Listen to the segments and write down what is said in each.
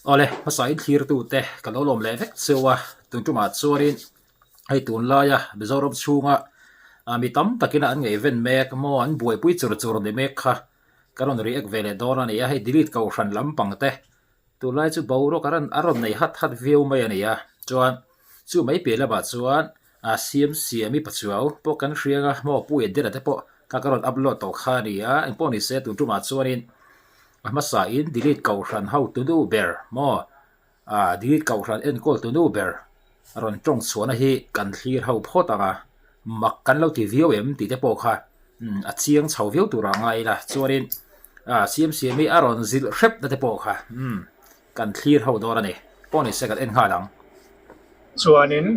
Awle, hmasa in thlirtute ka lo lawm leh vek cheu a, tun tumah chuanin hei tunlaia Mizoram chhunga mi tam takina an ngaihven mek maw an buaipui chur chur ni mek kha ka rawn react ve leh dawn a ni a, hei delete kohhran lampang te tunlai chu boruak a rawn a rawn nei hat hat viau mai a ni a, chuan chu mai piah lamah chuan A siam siam i pachuau pawh kan hriang a, maw Pu Edena te pawh kha ka rawn upload tawh kha a ni a, engpawh ni se tun tumah chuanin a hmasa in delete kohhran ho tu nu ber maw ah delete kohhran enkawl tu nu ber a rawn tawng chhuahna hi kan thlir ho phawt ang a, mak kan lo ti viau em tih te pawh kha a chiang chho viau tur ah ngai ila chuanin ah siam siam i a rawn zilh hrep na te pawh kha umm. Kan thlir ho dawn a ni. Pawh ni se kan en nghal ang. Chuanin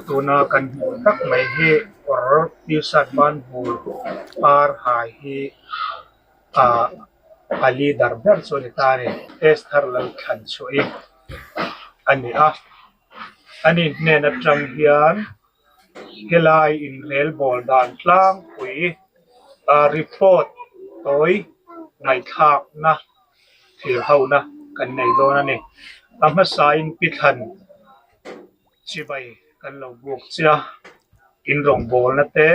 tuna kan hmuh tak mai hi kawr t-shirt ban bul par hai hi ah a leader ber chu a ni ta a ni. Esther Lalthlanchhuahi a ni a, ani hnen atang hian helai inrelbawl dan tlangpui ah report tawi ngaihthlakna thil hona kan nei dawn a ni. A hmasain pi thlan chibai kan lo buk che a, in rawngbawlna te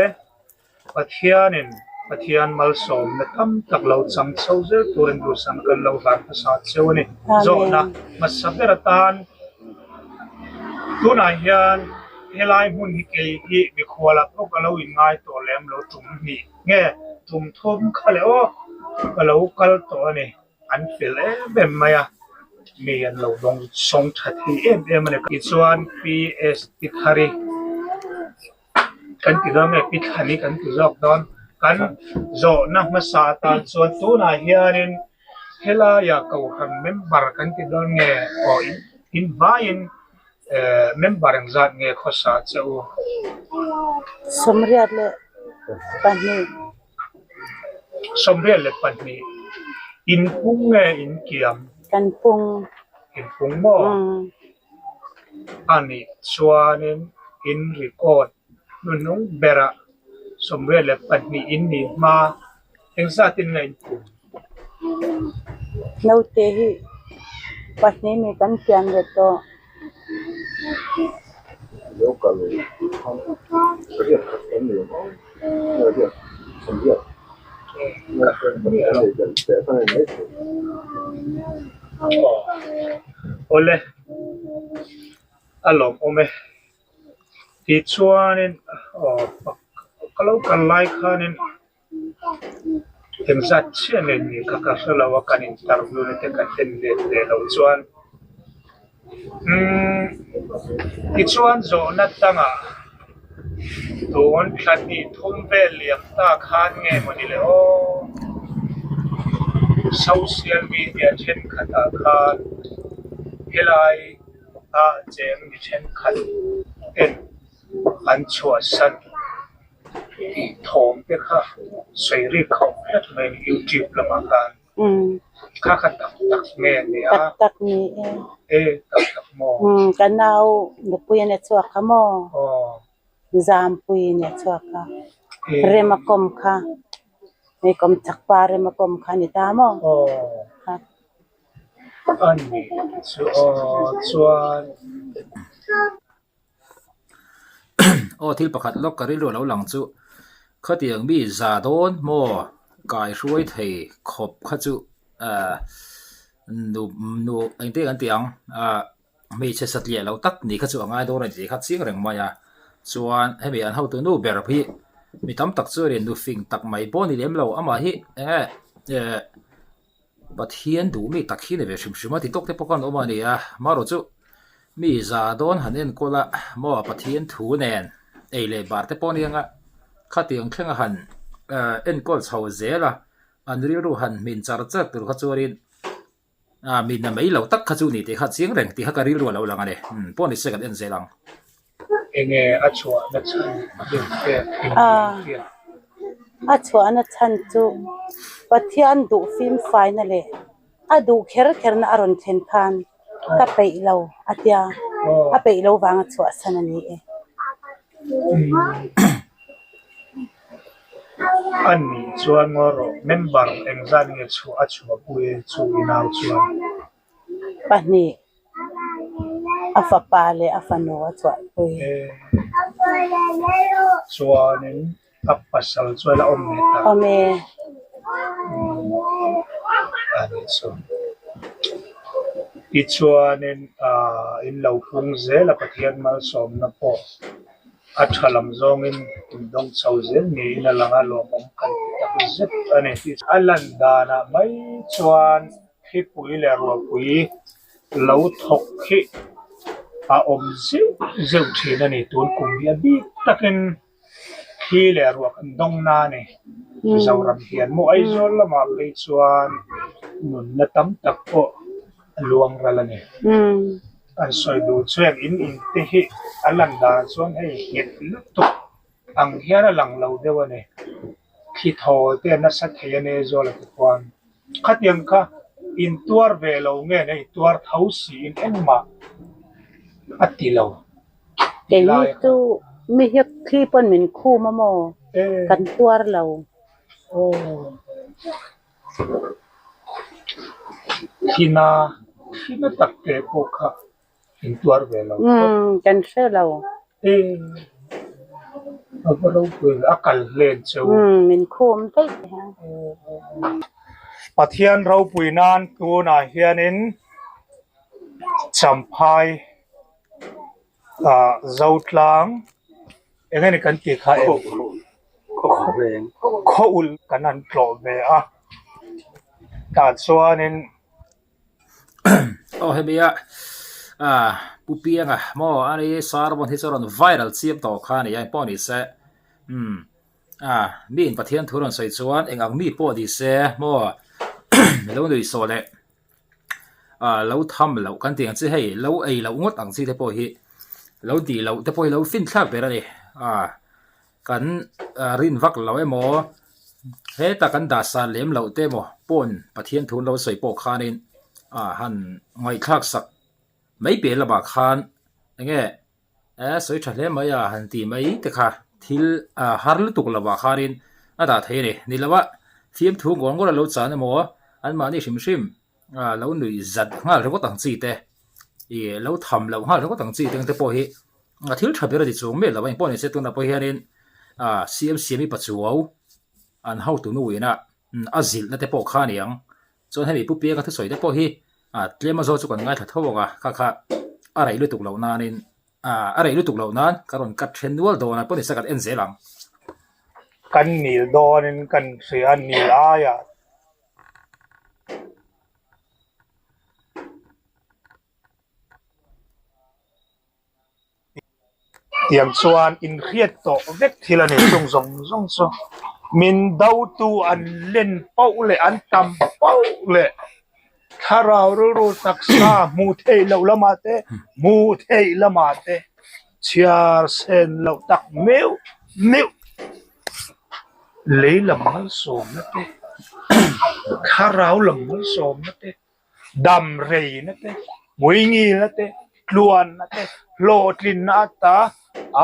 Pathianin Pathian malsawmna tam tak lo chang chho zel turin duhsam kan lo hlan hmasa cheu a ni. Zawhna hmasa ber atan tunah hian helai hmun hi kei hi mikhualah pawh ka lo inngai tawh lem lo tum hnih. Nge tum thum kha leh aw ka lo kal tawh a ni, an fel em em mai a, mi an lo dawng sawng tha thei em em a ni. Tichuan PS Pithari kan ti dawn nge Pithani kan ti zawk dawn, kan zawhna hmasa atan chuan tunah hianin helaia kohhran member kan ti dawn nge aw in hmaiin Member engzat nge khawsa che u? 22. 22. In pung nge in kiam? Kan pung. In pung maw? A nih chuanin in record hnuhnung berah 22 in nih hma Engzatin nge in pum? Naute hi pahnih mi kan pian ve tawh. Awle, a lawmawm e. Tichuanin aw ka lo kal lai khanin Engzat chiah nge ni kha ka hre lo a, kan interview na te kan en let leh loh chuan umm tichuan zawhna dangah tun thla hnih thum vel liam ta khan nge maw ni le aw social media thenkhatah khan helai ah cheng mi thenkhat ten an chhuahsan. Tih thawm te kha sawi rik khauh hret mai a ni YouTube lamah khan kha kha tak tak nge a ni a? Tak tak ni e. E tak tak maw? Ka nau nupui a ni chhuak kha maw? Zampui a ni chhuak kha. Rema kawm kha hei kawm chak pa rema kawm kha a ni ta maw? A ni chu aw chuan. Aw thil pakhat lawk ka rilru a lo lang chu khatiang mi za dawn maw kai hruai thei khawp kha chu ahh nu nu engtin an ti ang ahh hmeichhe satliah lo tak ni kha chu a ngai dawn a ni tih kha chiang reng mai a chuan hemi an hotu nu ber hi mi tam tak chuanin nu fing tak mai pawh a ni lem lo amah hi eng nge eh. Pathian duh mi tak hi ni ve hrim hrim a ti tawk te pawh khan awm a ni a, marawh chu mi za dawn han enkawl a maw Pathian thu nen ei leh bar te pawh aniang a khatiang thleng a han eh enkawl chho zel a an rilru han hmin char char tur kha chuanin ah mi na mai lo tak kha chu ni tih kha chiang reng tih kha ka rilru a lo lang a ni pawh ni se kan en zel ang. Enge a chhuahna chhan deuh te in hriat? A chhuahna chhan chu Pathian duh fimfaina leh a duh kher kherna a rawn thlen khan ka peih lo a tia, a peih lo vanga chhuahsan a ni e. A nih chuan ngaw rawh, member engzat nge chhuah a chhuahpui chu i nau chuan? Pahnih. A fapa leh a fanu a chhuahpui. Chuanin a pasal chu a la awm ve ta. Awm e. A nih chu. Tichuanin in lo pung zel a Pathian malsawmna pawh a tha lam zawngin in dawng chho zel niin a lang a, lawmawm kan ti tak zet a ni. A lan danah mai chuan thlipui leh ruahpui lo thawk hi a awm zeuh zeuh thin a ni. Tun kum hi a bik takin thli leh ruah kan dawng na a ni. Mizoram hian maw Aizawl lamah phei chuan nunna tam tak pawh a luang ral a ni. An sawi duh chuan in in te hi a lan danah chuan hei nghet lutuk ang hian a lang lo deuh a ni. Thli thaw te a nasa thei a ni Aizawl ah te khuan. Khatiang kha in tuar ve lo nge nei tuar tho siin engmah a ti lo tih lai Kei chu mi hi thli pawn min khum a maw? Kan tuar lo. Thina thina tak te pawh kha in tuar ve lo. Umm kan hre lo. A va ropui ve a kal hlen cheu. Umm min khum daih. Pathian ropui nan tunah hianin Champhai ah Zotlang eng nge kan tih kha em? Khaw ulh kan han tlawh ve a tah chuanin. Aw hemi a ah Pu Pianga maw a ni sermon hi chu a rawn viral chiam tawh kha a ni a engpawh ni se umm ah mi in Pathian thu rawn sawi chuan eng ang mi pawh ni se maw lo nui sawh leh ah lo tham loh kan tih ang chi hei lo ei loh ngawt ang chi te pawh hi lo tih loh te pawh hi lo fin thlak ber a ni ah. Kan rin vak lo emaw, heta kan dah san lem loh te emaw pawn Pathian thu an lo sawi pawh khanin han ngaihthlak sak mai piah lamah khan enge sawi tha hle mai a han ti mai te kha thil har lutuk lovah khanin a dah thei a ni. Ni lova fiamthu ngawr ngawr a lo chan emaw anmahni hrim hrim lo nuih zat nghal ringawt ang chi te ih lo tham loh nghal ringawt ang chi te te pawh hi a thil tha ber a ti chung miah lo a engpawh ni se tunah pawh hianin ah siam siami pachuau an hotu nu ina a zilhna te pawh kha a ni ang chuan hemi pu pianga thusawi te pawh hi ah tlem a zawt chu kan ngaithla tho ang a kha kha a rei lutuk loh nanin ah a rei lutuk loh nan ka rawn cut then nual dawn a pawh ni se kan en zel ang. Kan nil dawnin kan hria a nil aiah. Tiang chuan inhriat tawh vek thil a ni chung zawng zawng chu min dotu an len pauh leh an tam pauh leh thlarau rilru taksa hmuh theih loh lamah te hmuh theih lamah te chhiar sen loh tak meuh meuh. Lei lam malsawmna te, thlarau lam malsawmna te, dam reina te, hmuingilna te, tluanna te, hlawhtlinna ata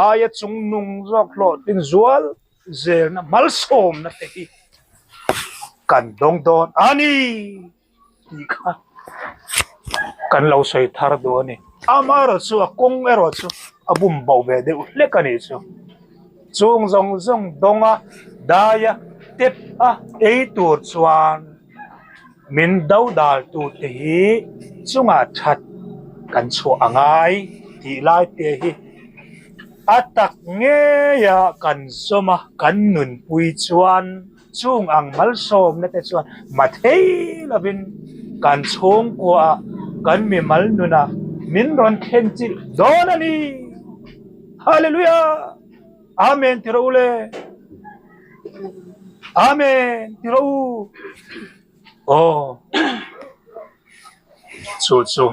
aia chungnung zawk hlawhtlin zual zelna malsawmna te hi kan dawng dawn a ni tih kha kan lo sawi thar duh a ni. Amaherawhchu a kawng erawh chu a bum bo ve deuh hlek a nih chu. Chung zawng zawng dawnga daia tep a ei tur chuan min do dal tute hi chungah that kan chhuah a ngai tih lai te hi a tak ngeia kan zawm a kan nunpui chuan Chung ang malsawmna te chuan mathei lovin kan chhungkuaah kan mimal nunah min rawn thlen chilh dawn a ni. Hallelujah! Amen ti rawh u le. Amen ti rawh u. Aw, chu chu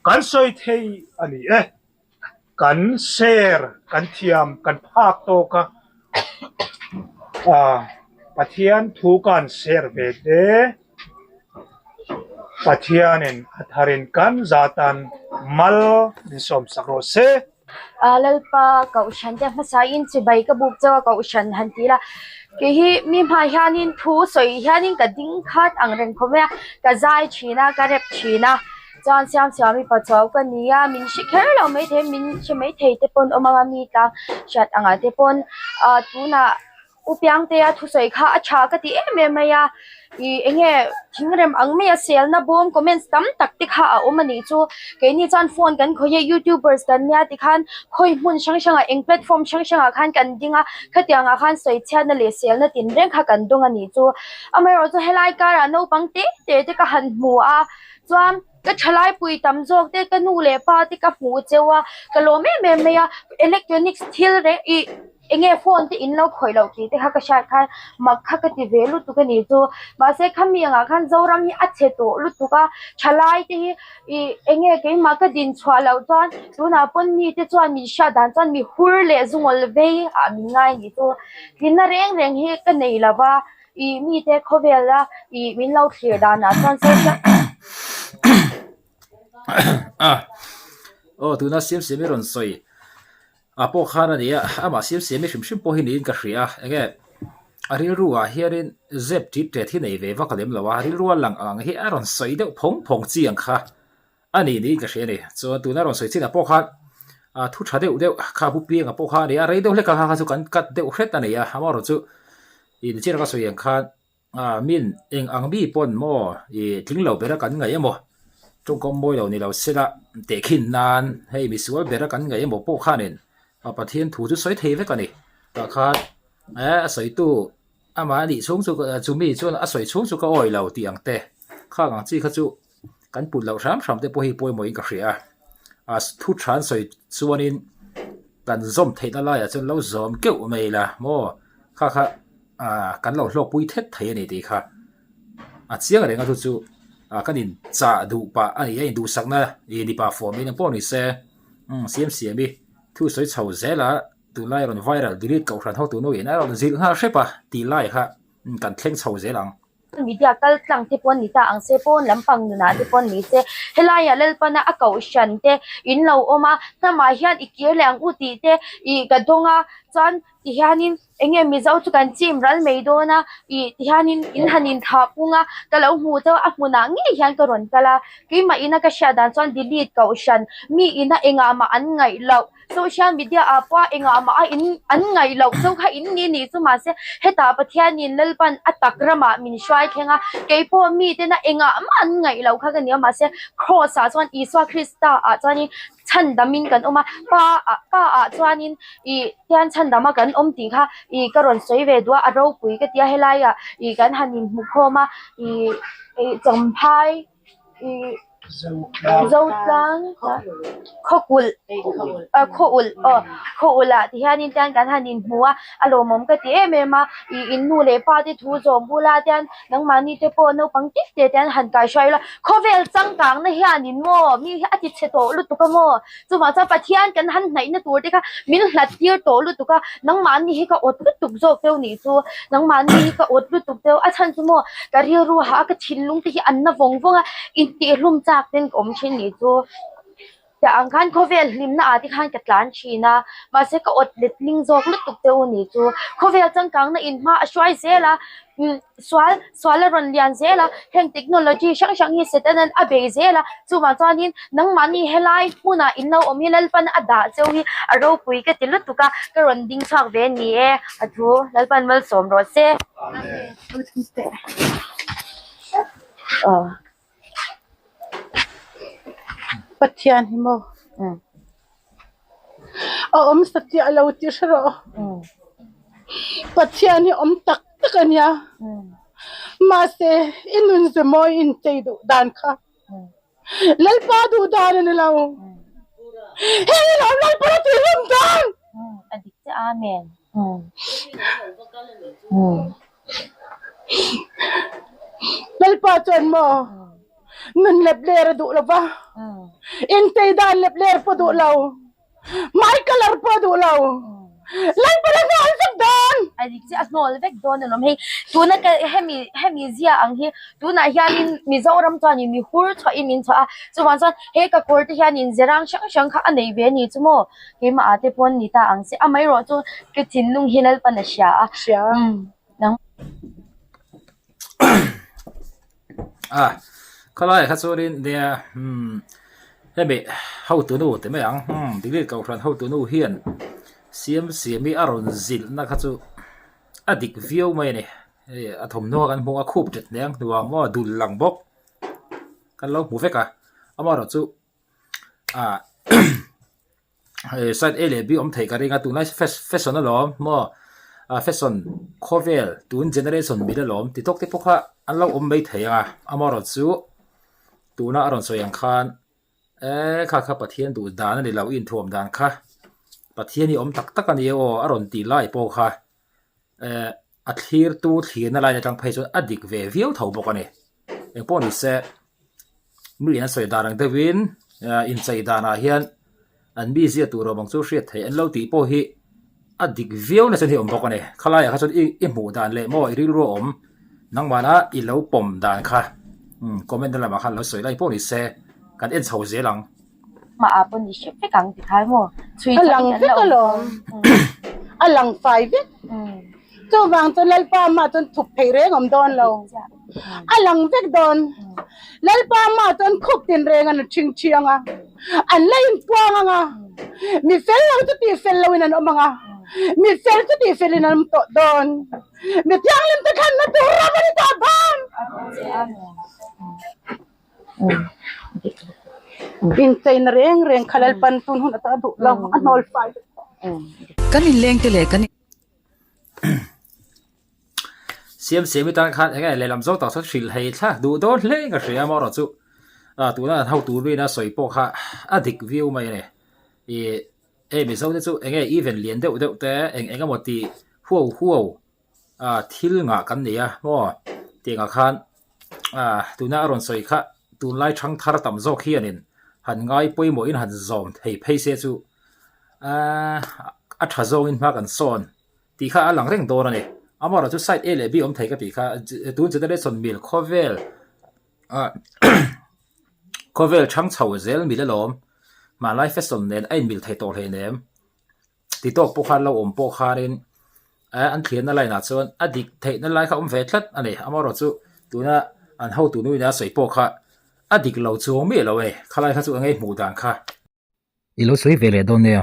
kan sawi thei a ni e. Kan share kan thiam kan phak tawk a, ah Pathian thu kan share ve te Pathianin a tharin kan zatan mal min sawm sak rawh se. Lalpa Kohhran te hmasain chibai ka buk chauh a Kohhran han ti ila kei hi mi hmah hianin thu sawi hianin ka ding khat ang reng khawp mai a ka zai thin a ka rep thin a. Chuan Siamsiami Pachuau ka ni a, min hre kher lo maithei min hre maithei te pawn awm anga mi tlang hriat angah te pawn ah tunah U Piangtea thusawi kha a tha ka ti em em mai a, ih eng nge thingrem ang maia selna bawm comments tam tak te kha a awm a nih chu, keini chuan phone kan khawih a youtubers kan nia tikhan khawi hmun hrang hrangah eng platform hrang hrangah khan kan ding a, khatiangah khan sawi chhiatna leh selna tinreng kha kan dawng a nih chu. Amaherawhchu helai karah naupang te te te ka han hmu a chuan ka thalai pui tam zawk te ka nu leh pa te ka hmuh cheu a ka lawm em em mai a electronics thil reng ih eng nge phone te in lo khawih loh tih te kha ka hriat khan mak kha ka ti ve lutuk a nih chu mahse khami angah khan Zoram hi a chhe tawh lutuk a thalai te hi ih eng nge keimah ka din chhuah loh chuan tunah pawn mi te chuan min hriat dan chuan mi hur leh zungawl vei ah min ngai a nih chu. Hlimna reng reng hi ka nei lo va, ih mite khawvela ih min lo thlir danah chuan social Aw tuna Siamsiami rawn sawi ah pawh khan a ni a, amah Siamsiami hrim hrim pawh hi niin ka hria a, enge a rilru ah hianin zep ṭit ṭet hi nei ve vak lem lo a, rilru a lang ang hi a rawn sawi deuh phawng phawng chi ang kha. A nih niin ka hria a ni. Chuan tuna rawn sawi chinah pawh khan ah thu tha deuh deuh kha pu pianga pawh kha a ni a, rei deuh hlek a kha kha chu kan cut deuh hret a ni a, amaherawhchu chu ih nichina ka sawi ang khan ah min eng ang mi pawn maw ih tling lo bera kan ngaih emaw tawngkam mawi lo ni lo sela tehkhin nan hei misual bera kan ngaih emaw pawh khanin ah Pathian thu chu sawi thei vek a ni. Tah khan eh a sawitu amah a nih chhung chu chumi chuan a sawi chhung chu ka awi lo tih ang te khang ang chi kha chu. Kan put loh hram hram te pawh hi pawimawhin ka hria a, a thu than sawi chuanin kan zawm theihna laiah chuan lo zawm keuh mai ila maw kha kha ah kan lo hlawkpui thet thei a ni tih kha a chiang reng a chu chu ah kan in chah duh pah a ni a induhsakna ih ni pah fawm in pawh ni se umm siam siam i thu sawi chho zel a tunlai rawn viral delete kohhran ho tunu in a rawn zilh nghal hrep a tih lai kha kan thleng chho zel ang. Media kal tlang te pawn ni ta ang se, pawn lampang nunah te pawn ni se, helaiah Lalpana a kohhran te in lo awm a, hnamah hian i kir leh ang u tih te ih ka dawng a, chuan tihianin eng nge Mizo chu kan chim ral mai dawn a, ih tihianin in han inthah pung a, ka lo hmuh chauh a, a hmunah ngei hian ka rawn kal a, keimah ina ka hriat dan chuan delete kohhran mi ina engah mah an ngaih loh. Social media ah pawh a engah mah a in an ngaih loh chu kha in ni nih chu mahse hetah Pathianin Lalpan a tak ramah min hruai thleng a, keipawh miten a engah mah an ngaih loh kha ka ni a mahse Kraws ah chuan Isua Krista ah chuanin chhandamin kan awm a, pa ah pa ah chuanin ih tian chhandama kan awm tih kha ih ka rawn sawi ve duh a, a ropui ka ti a helaiah ih kan han inhmukhawm a ih ih Champhai. Zotlang khawkulh khawulh aw khawulh ah ti hianin tian kan han inhmu a a lawmawm ka ti em em a ih in nu leh pa te thu zawm bula tian nangmahni te pawh naupang tep te te an han kaihruai ula khawvel changkang na hianin maw mi hi a ti chhe tawh lutuk a maw Chuvang chuan Pathian kan han hnaihna tur te kha min hlat tir tawh lutuk a, nangmahni hi ka awt lutuk zawk deuh nih chu, nangmahni hi ka awt lutuk deuh, a chhan chu maw ka rilru hah a ka thinlung te hi an na vawng vawng a, intihlum chak ten ka awm thin nih chu. Tiah ang khan khawvel hlimna ah te khan ka tlan thin a, mahse ka awt letling zawk lutuk deuh nih chu, khawvel changkangna in hma a hruai zel a, umm. Sual, sual a rawn lian zel a, heng technology hrang hrang hi Satan-a'n a bei zel a, chuvang chuanin nangmahni helai hmunah in lo awm hi Lalpan a dah cheu hi a ropui ka ti lutuk a, ka rawn ding chhuak ve ni e, a thu Lalpan malsawm rawh se. Pathian hi maw? A awm satliah lo tih hre rawh. Pathian hi awm tak tak a nia. Mahse, i nun ze mawi inchei duh dan kha Lalpa duh dan a ni lo. Heng i lo Lalpa la tih hlum dan! A dik che Amen. Lalpa chuan maw nun lep ler a duh lo va, intei dan lep ler pawh duh lo, hmai colour pawh duh lo, Lalpa la hnawl vek dawn. A dik chiah a hnawl vek dawn alawm hei tuna ka hemi hemi zia ang hi tunah hianin Mizoram chuanin mi hur chhuahin min chhuah a chuvang chuan he ka kawr te hianin zerang hrang hrang kha a nei ve a ni chu maw keimah ah te pawn ni ta ang che amaherawh chu ka thinlung hi Lalpan a hria a. Hria. Nang. Ah. Khalaiah kha chuanin nia umm hemi hotunu ti mai ang umm degree kohhran hotunu hian siam siam hi a rawn zilhna kha chu a dik viau mai a ni. Hei a thawmhnaw kan hmu a khup ṭet hneng hnuang maw dul lang bawk kan lo hmu vek a amaherawhchu ah Hei side A leh B awm theih ka ring a tunlai fashion alawm maw ah fashion khawvel tun generation mil alawm ti tawk te pawh kha an lo awm mai thei ang a amaherawhchu tuna a rawn sawi ang khan eee kha kha Pathian duh dan a ni lo i inthuam dan kha Pathian hi awm tak tak a ni aw a rawn tih lai pawh kha eh a thlirtu thlirna line atang phei chuan a dik ve viau tho bawk a ni engpawh ni se mi an sawi dan ang deuhin ah inchei danah hian an mi zia tur awm ang chu hriat theih an lo tih pawh hi a dik viau nasa hi a awm bawk a ni khalaiah kha chuan i i hmuh dan leh maw i rilru a awm nangmahna i lo pawm dan kha umm comment na lamah khan lo sawi lai pawh ni se kan en chho zel ang. Mah ah pawh ni hrep vek ang ti khai maw? Chhui A lang vek alawm. A lang fai vek. Chuvang chuan Lalpa mah chuan thup theih reng awm dawn lo. A lang vek dawn. Lalpa mah chuan khup tin reng an ṭhing ṭhiang a. An la inpuang ang a. Mi fel lo chu tih fel loin an awm ang a. Mi fel chu tih felin an awm tawh dawn. Mi thianghlim te thlanna tur ram a ni tawh dawn. Incheina reng reng kha Lalpan tun hun ata a duh lo, a hnawl fai vek tawh. Kan inleng te leh kan. Siam siam i tan khan enge lehlam zawk tak chuan hrilh hei thlak duh dawn hle ka hria amaherawh chu ah tuna an hotu rin a sawi pawh kha a dik viau mai a ni. Ih hei Mizo te chu enge event lian deuh deuh te eng eng emaw tih huau huau ah thil ngah kan nei a maw tiangah khan ah tuna a rawn sawi kha tunlai thang thar tam zawk hianin han ngai pawimawhin han zawm thei phei se chu ah a tha zawngin hma kan sawn tih kha a lang reng dawn a ni amaherawhchu chu side A leh B awm thei ka tih kha tun generation mil khawvel ah khawvel thang chho zel mil alawm hmanlai fashion nen a inmil thei tawh hleinem. Ti tawk pawh khan lo awm pawh khanin eh an thlianna line ah chuan a dik theihna lai kha a awm ve tlat a ni. Amaherawh chu tuna an hotu nuin a sawi pawh kha a dik lo chuang miah lo e. Khalai kha chu a ngei hmuh dan kha. I lo sawi ve leh dawn nia.